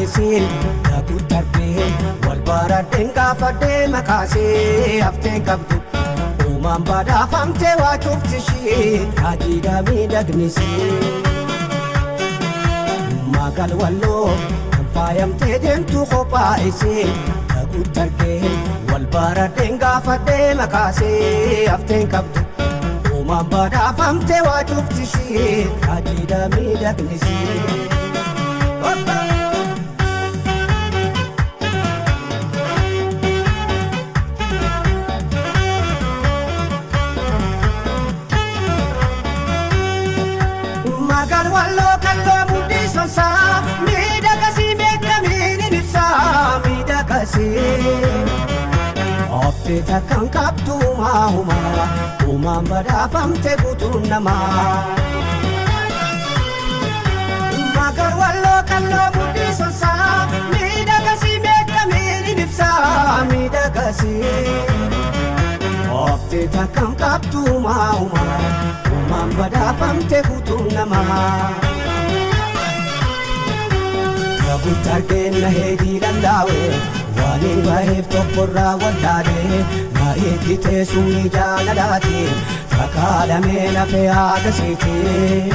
isii daakuu darbee wal baradheen gaafadhee maqaasee hafteen qabdu. Uumaan badhaafamtee waa cufti ishee raajiidha miidhagnisee. Magal walloo kan faayamtee deemtu kophaa isii daakuu darbee wal baradheen gaafadhee maqaasee hafteen qabdu. Uumaan badhaafamtee waa cufti ishee raajiidha miidhagnisee. Magal walloo kalloo mudhii sonsaa miidhagasii beekamiin hin ibsaa miidhagasii. Oftee takkaan qabdu uumaa uumaa uumaan badhaafamte guutuun namaa. Magal walloo kalloo mudhii sonsaa miidhagasii beekamiin hin ibsaa miidhagasii. Oftee takkaan qabdu uumaa uumaa uumaan badhaafamte guutuun namaa. Kabutti argeen na heedii lallaawee waan hin baheef tokkorraa wallaalee na eeggitee sumni jaalalaatiin takaalamee lafee haadha seetee.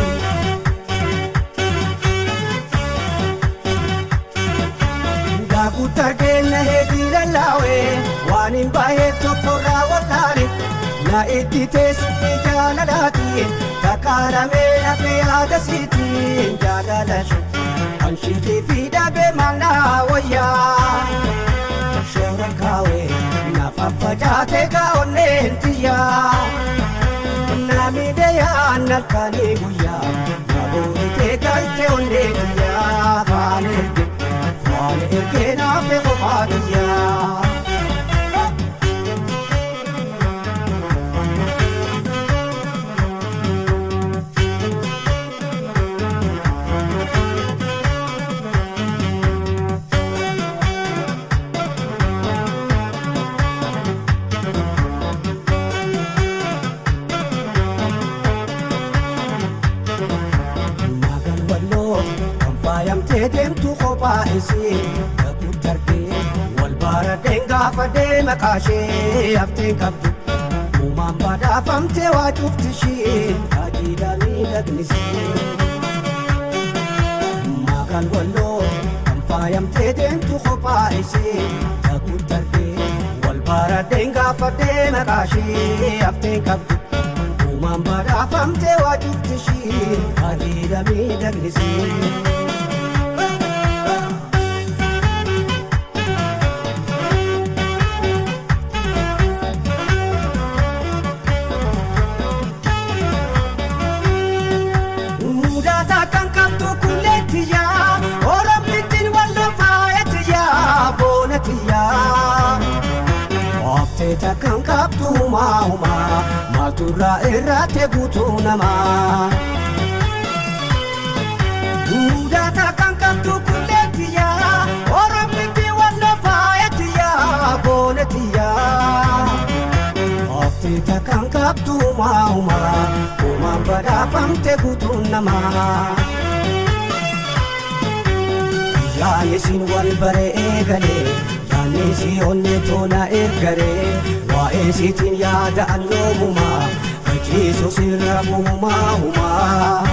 Daakutti argeen na heedii lallaawee waan hin baheef tokkorraa wallaalee na eeggitee sumni jaalalaatiin takaalamee lafee haadha seetiin jaalalashee. Anshiitii fi dhabee maalaa wayyaa shoora kaawee nafa facaatee kaa'onneen tiyyaa namni yaan halkanii guyyaa naboonitee galtee onnee tiyyaa faana erge faana ergee naafee kophaa tiyyaa. Magal walloo kan faayamtee deemtu kophaa isii daakuu darbee wal baradheen gaafadhee maqaashee hafteen qabdu. Uumaan badhaafamtee waa cufti ishee raajiidha miidhagnisee. Magal walloo kan faayamtee deemtu kophaa isii daakuu darbee wal baradheen gaafadhee maqaashee hafteen qabdu. Uumaan badhaafamtee waa cufti ishee raajiidha miidhagnisee. Mudata kan qabdu kulleetiyyaa Oromtittiin walloo faayatiyyaa boonatiyyaa. Oftee takkan qabdu uumaa uumaa maalturraa irratti guutuu namaa. Mudata kan qabdu kulleetiyyaa Oromtittiin walloo faayatiyyaa boonatiyyaa. Oftee takkan qabdu uumaa uumaa uumaan badhaafamte guutuun namaa. Yaani isin wal bare eegalee yaanni isii onnee toona ergaree waa'ee isiitiin yaada annoomumaa gachiisu sirra buumaa humaa.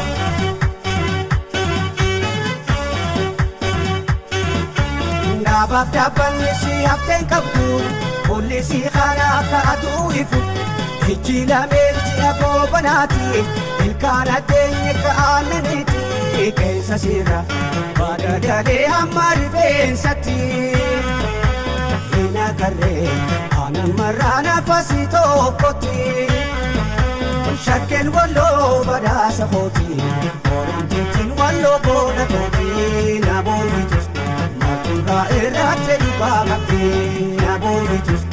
Dhaabaaf dhaabbanni si hafteen qabdu fuulli si kana akka aduu ifu ijji lameen ji'a goobanaati ilkaan addeenye ka'aananiiti qeensa sirra badadalee hamma rifeensatti. Hin agarree aanan marraa nafasi tokkotti shakkeen walloo badhaasa kooti oromtittiin walloo boona kooti na boonitus maalturraa irratti dhugaa qabdi na boonitus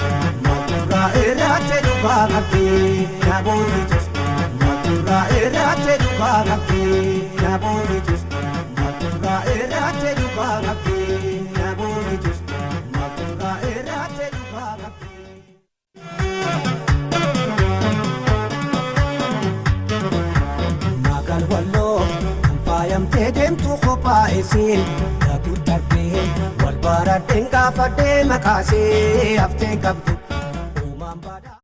maalturraa irratti dhugaa qabdi na boonitus maalturraa irratti dhugaa qabdi na boonitus maalturraa irratti dhugaa qabdi na boonitus maalturraa irratti dhugaa qabdi. Magal walloo kan faayamtee faayamtee deemtu kophaa isii daakuu darbee wal baradheen gaafadhee maqaasee haftee qabdu.